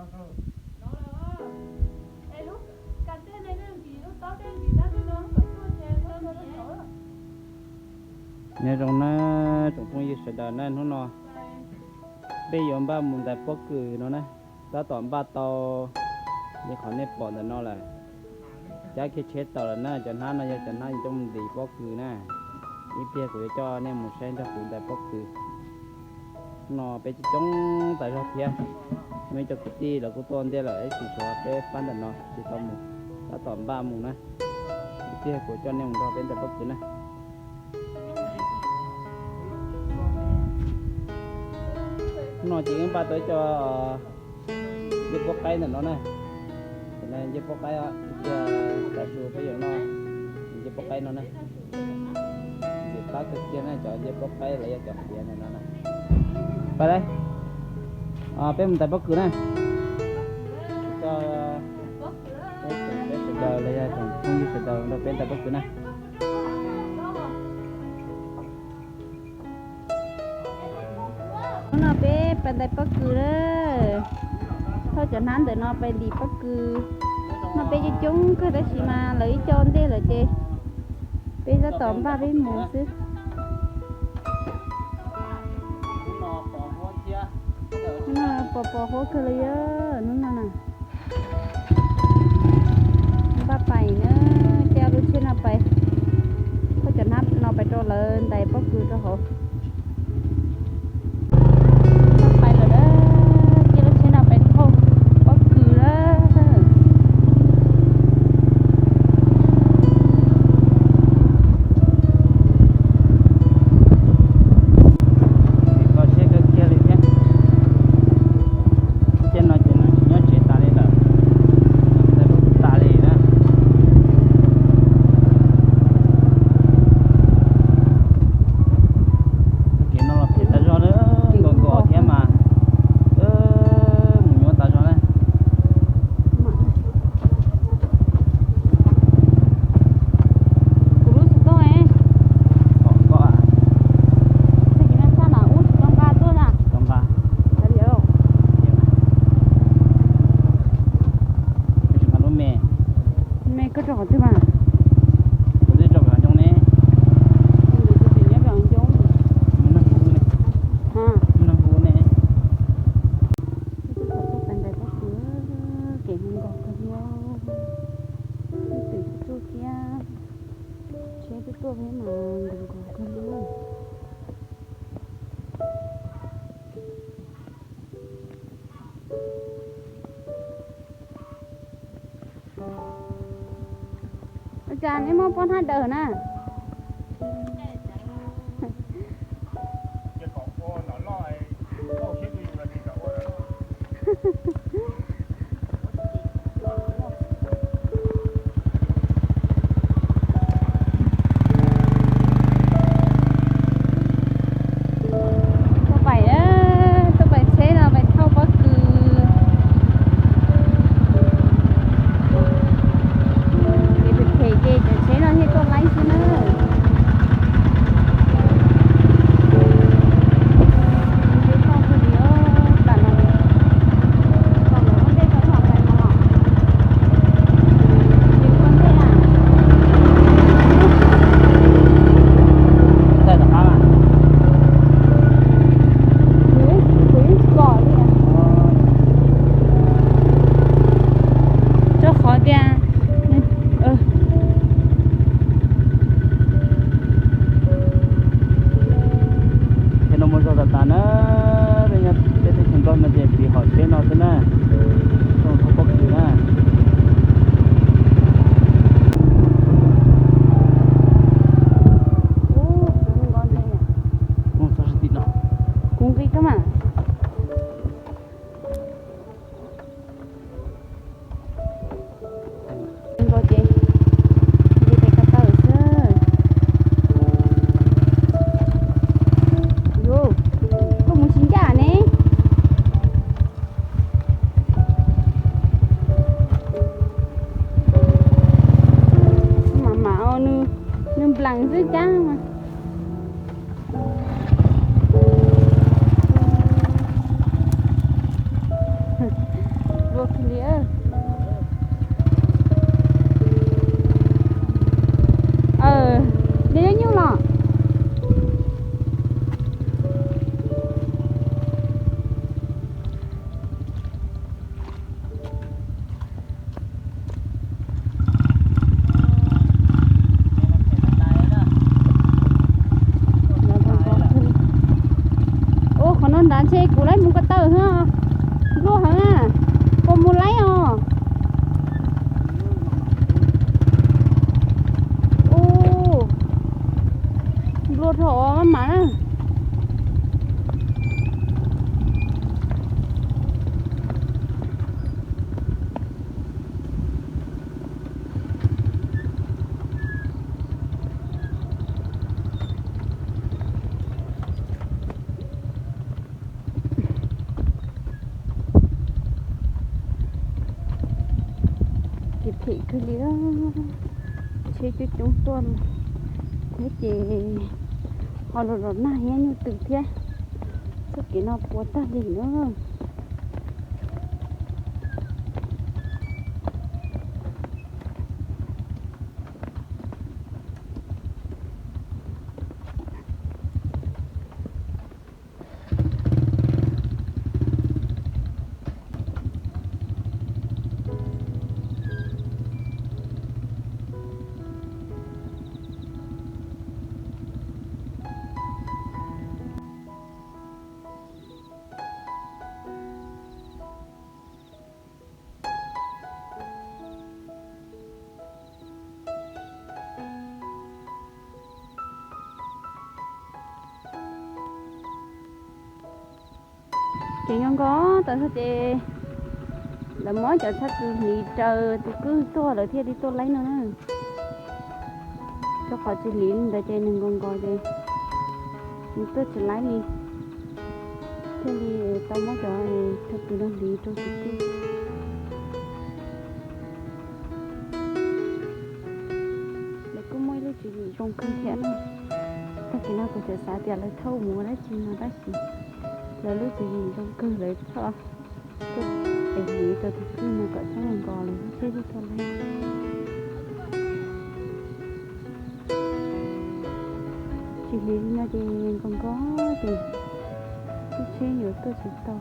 Nyob zoo na tsoom phooj ywg sawv daws na, hnub no peb yuav npaj mus ntais pob kws no na. Tab tom npaj tau li qhov nej pom ntawm no lawm. Cab kiag tsheb tawm lawm na. Cov hnab no yog cov hnab yuav coj mus ntim pob kws na. Ib pliag kuv yuav coj nej mus saib nrog kuv ntais pob kws. No peb coob coob tas zog thiab. Muaj ib co kwv tij lawv kuj tuaj ntiaj lawm, tab sis tshuav peb pab ntawm no tsis tau mus, tab tom npaj mus na. Ib pliag kuv coj nej mus nrog peb ntais pob kws na. Hnub no ces wb npaj tau ib co ncej puab qaib ntawm no na. Cov no ncej puab qaib, ib pliag tav su peb yuav noj ncej puab qaib no na. Ntxim qab kawg kiag na, cov ncej puab qaib los yog cov qhiav ntawm no na. Pab, peb mus ntais pob kws na. Coj peb tsoom peb sawv daws los yog tsoom phooj ywg sawv daws nrog peb ntais pob kws na. Hnub no peb pais ntais pob kws na. Thauj cov hnab ntawm no pais ntim pob kws. No peb coob coob kawg tab sis mas lawv ib co ntej lawm ces peb tab tom npaj peb mus xwb. Hnub no pos pos huab kawg li os hnub no na. Npaj pais na, caij lub tsheb no pais, thauj cov hnab no pais rau lawv ntais pob kws rau hauv. Npaj pais lawm na, caij lub tsheb no pais thauj pob kws na. Kho siab kawg kiag li thiab. Tej no ces nws tsis nyob tsev tas li lawm, tas li na. Kev no los phem tas zog na, nkos nkos thiab mas, mus nyuaj tas zog na. Kuv lub xov tooj es, koj, koj, tag kis no sab mas ub tsis tau nqa tuaj na. Tsis tau nqa. Kav liam lauj. Tsis nqa lub me. Me koj tso qhov twg mas? Kuv twb tso pem hav zoov ne. Kuv twb tseem nyob pem hav zoov. Mus nag hmo ne. Mus nag hmo ne. Peb twb tau tuaj pais ntais pob kws, kev nkos kawg li. Leej twg twb tuaj thiab, tsheb twb tuaj thiab mas nkos nkos kawg li. Ua cas neb muab pob hnab daws na? Tuaj pais, tuaj pais tsheb no pais thauj pob kws. Kev phem phem ces cov tsheb no thiaj tuaj laib xwb na. Rau qhov tias tsheb no muaj zog tas tas na, peb teb chaws Nplog no ces siv hom tsheb no xwb na, xyoo thauj pob kws na. Kuv nqis koj mas. Nkaus ces nce tes ko taw xwb. Yuav, koj mus tsis ncaj ne. Mam mam, nws nplees xwb cab mas. Ua kiag li. Nws yuav nyuj los. Ua qhov no nrad ntshe kuv laib mus ko taw, nplua heev na. Puas mus laib os? Ua, nplua dhau maj mam na. Kev phem kawg li, tsheb coob coob tuaj thiab ces ho los los nag thiab nyuj twm thiab. Txoj kev no puas tag li na. Ces nyob nkaus tau ces lawv muab cov tshaj tus hliv raws tus kwj tuaj lawv thiaj li tuaj laib no na. Rau qhov tsis hliv li ntawd ces nws nkaus nkaus ces nws tuaj tsis laib li, thiaj li tau muab cov tshaj tus no hliv rau tus kwj. Lawv kuj muaj ib lub tswv yim zoo kawg thiab na. Tag kis no kuv tseem xav tias lawv thauj mus ua dab tsi no tab sis lawv lub tswv yim zoo kawg, lawv thauj tuaj es hliv rau tus kwj no kom txhob nkaus nkaus lawv lub tsheb thiaj tuaj laib. Tsis hliv li no ces nkaus nkaus ces lub tsheb yuav tuaj tsis tau.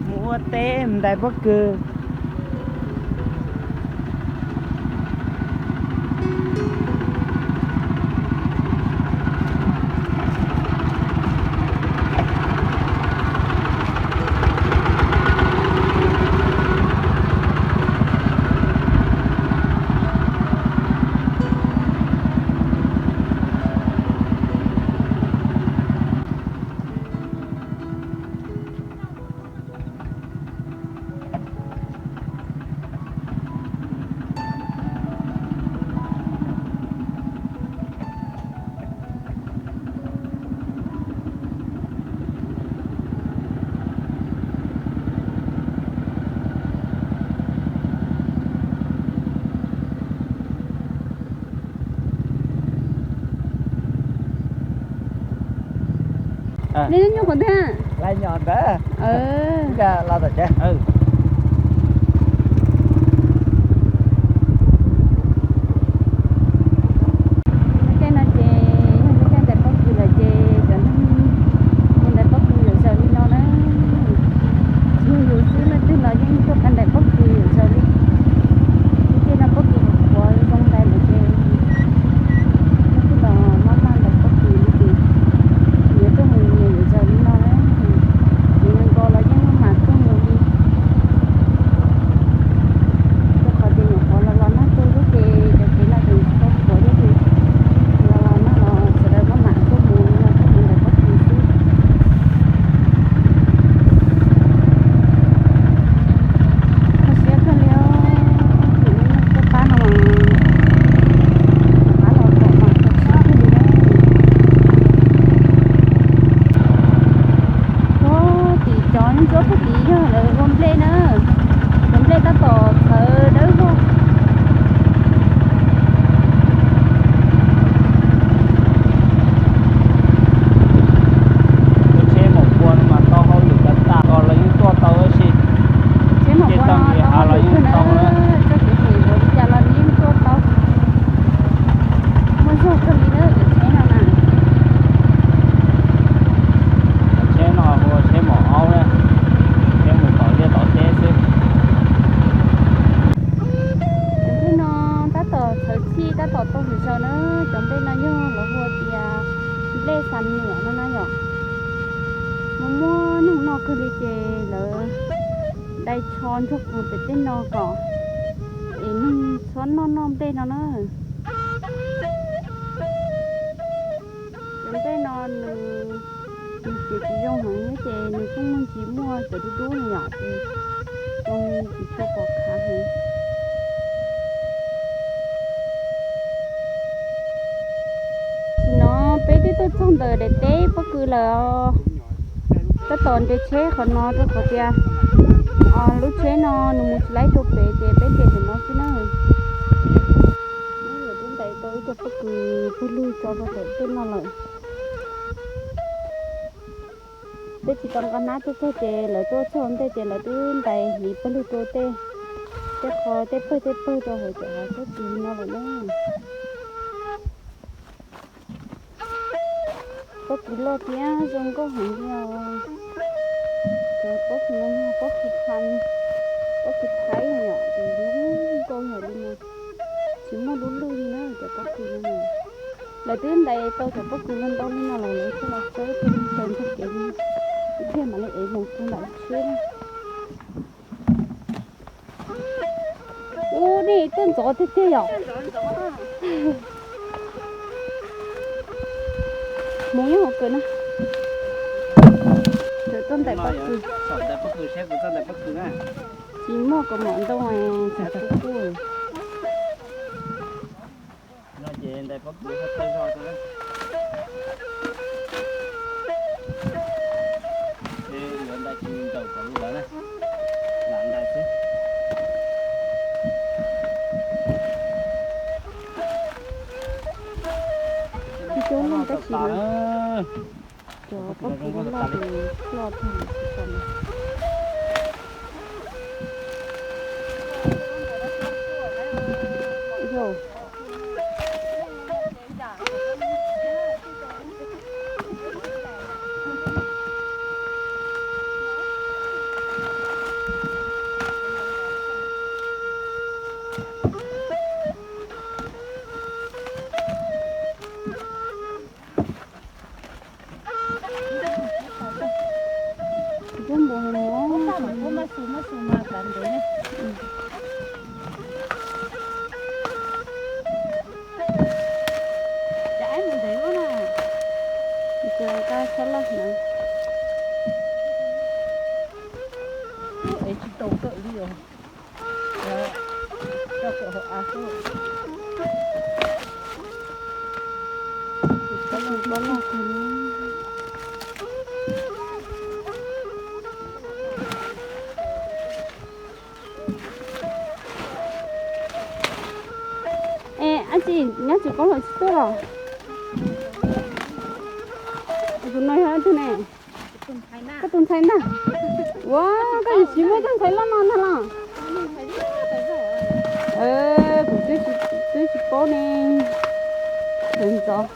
Mus ua teb ntais pob kws. Li nyuj qhov twg? Laj nyom ntawd. Los tom tsev. Lub caij no ces yog lub caij ntais pob kws lawm ces cov neeg mus ntais pob kws zom zaws li no na. Yog yus xwb leej twg los yeej tuaj ntais pob kws zom zaws li. Lub caij no pob kws qhuav zoo ntais lawm ces leej twg los maj maj ntais pob kws li ces yuav tuaj mus nyias zom zaws li no na. Ces nkaus los yeej maj mam tuaj mus li. Tej xav niam no na yom, muaj muaj neeg noj kawg li ces lawv dai tsho ntsuag qees pem tej no kom es neeg txhob noj noj nplej no na. Cov nplej no nws, nws txiav tsis zoo heev thiab ces nws pheej muaj ntsis muaj cov dub dub no yom, ces zoo tsis tshua pom khav heev. Tam sim no peb twb tuaj txog ntawm daim teb pob kws lawm os. Tab tom nres tsheb qhov no rau qhov tias lub tsheb no nws mus tsis laib rau pem ces peb nres ntawm no xwb na. Lawv twb ntais tau ib co pob kws pawg lug tso rau pem tej no lawm. Peb tsis tau nqa hnab tuaj txog ces lawv tuaj txog ntej ces lawv twb ntais hliv pawg lug rau tej, tej qho tej pawg tej pawg rau hauv cov hav tsob kws no lawm na. Pob kws loj thiab zoo nkauj heev li os. Cov pob kws no yog pob kws thaib, pob kws thaib yom, ces zoo nkauj yam li no. Tsis muaj lub lwj li na cov pob kws no. Lawv twb ntais tau cov pob kws no ntau li no los lawv thiaj los txawb tus ntawd ntxuag kev li. Ib pliag mam li ev mus tu nram tsheb na. Ub, nej tuaj ntxov tiag tiag yom. Hmoov nyob hauv kawm na. Tseem tuaj ntais pob kws. Tsis muaj kaus mom ntoo, tseem kub kub. No ces ntais pob kws hauv tag zog xwb. Ces yuav ntais tsis ntaus kom lawv na, lam ntais xwb. Ib cov no tab sis cov pob kws loj loj tag lawm tsis tau na. Yog. Ntsuab npuas heev os. Nqa txhob loj na. Ev tsis tau kawm li os. Coj kawm hauv av xwb. Pob loj, pob loj kawg li. Es ab tsi, nyob tsis paub lawm tsis tuaj los? Tus no yog leej twg ne? Koj tus ntxhais ntag. Ua, koj yuav tsis muaj tug ntxhais loj no ntag los? Kuv twb tsis paub ne. Ntxov.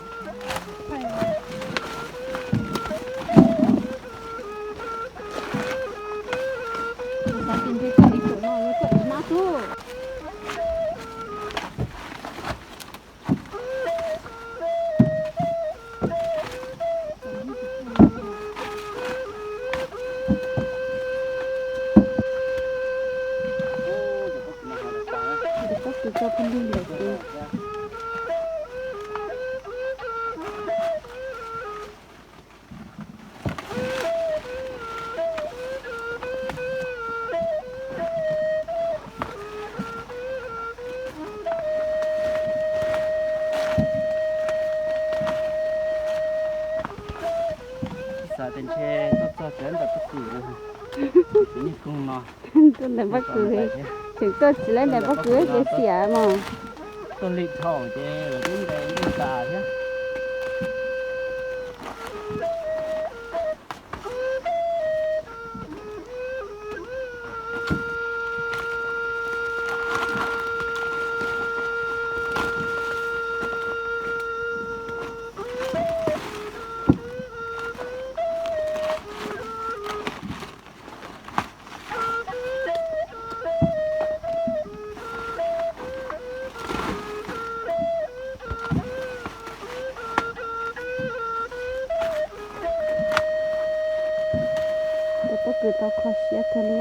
Xav tias ntshe tuaj txog tsev ntawm pob kws, niag koog no. Tuaj ntawm pob kws, tseem tuaj tsis laib ntawm pob kws ces xiam mog. Tuaj lim dhau ces lawv twb ntes ntuj tas thiab. Kws tau kho siab kawg li,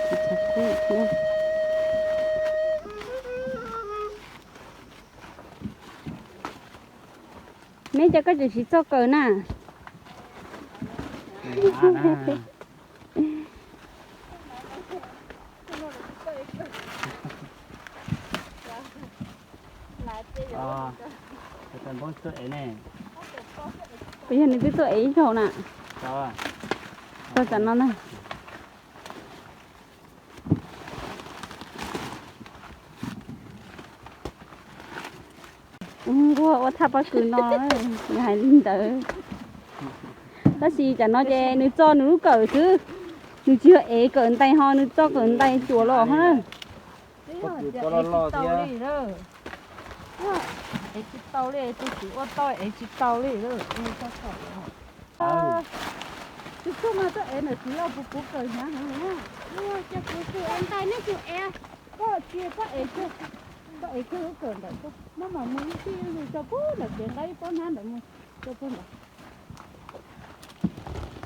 tsis tshav kub thiab. Neb cas koj tseem siv txoj kawm na? Puas yog nws twb tuaj ev ib zaug na? Txog tam no na. Ua nquag ua thaj pob kws no, nws hais li ntawd. Tab sis tam no ces nws tso nws lub kawm xwb, nws tsis yog ev kawm ntais ho, nws tso kawm ntais cuam los hov na. Ev tsis tau li, tus txiv ua tau ev tsis tau li. Tus tub mas tuaj ev ntawm txiv lauj, kuv kuv kawm hnyav heev na. Ces kuv tus ev ntais neb tus ev, koj cia koj ev kawg, koj ev kawg lub kawm ntawm koj, muab mam mus ib tij ib lus tso pub ntawm kev nqa ib pob hnab ntawd mus rau puag ntawd.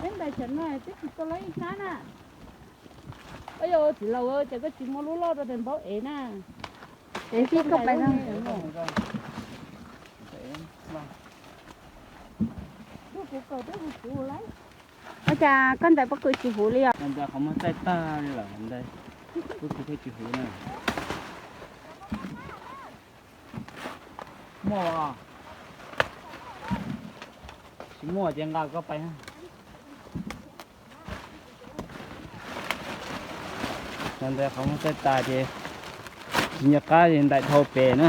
Peb ntais tsam no twb tsis tau lawv ib hnab na. Yog txiv laus, ces koj tsis muab lub loj rau tes npaub ev na. Ev fij koj pais no. Ua cas koj ntais pob kws tsis huv li os? Ntais qhov muag txaij tag li lawm, ntais pob kws thiaj tsis huv na. Muaj, tsis muaj ces nqa koj pais. Ntais qhov muag txaij tas ces tsis nco qab ntais dhau pem na.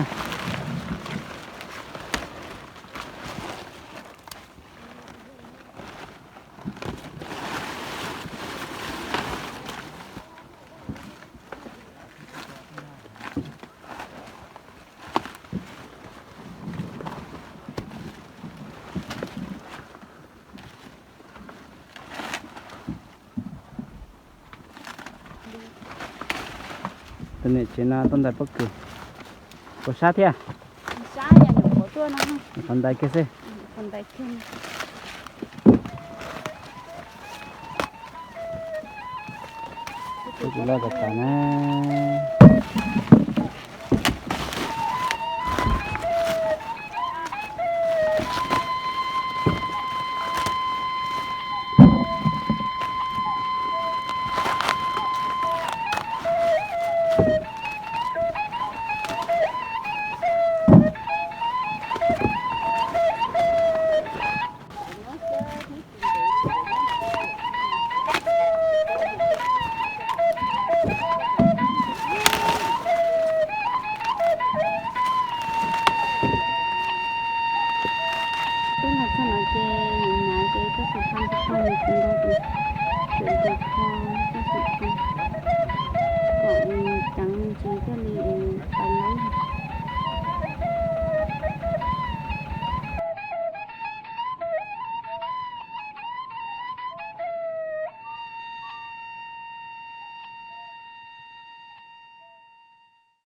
Tus niam tsev no tuaj ntais pob kws, puas sab thiab? Qhov ntais kiag xwb. Twb tsis loj tas tas na. Twb los txog no ces nws hnav ces koj tus phaj tus phaj nws tsis nrau tus, tseem tus phaj.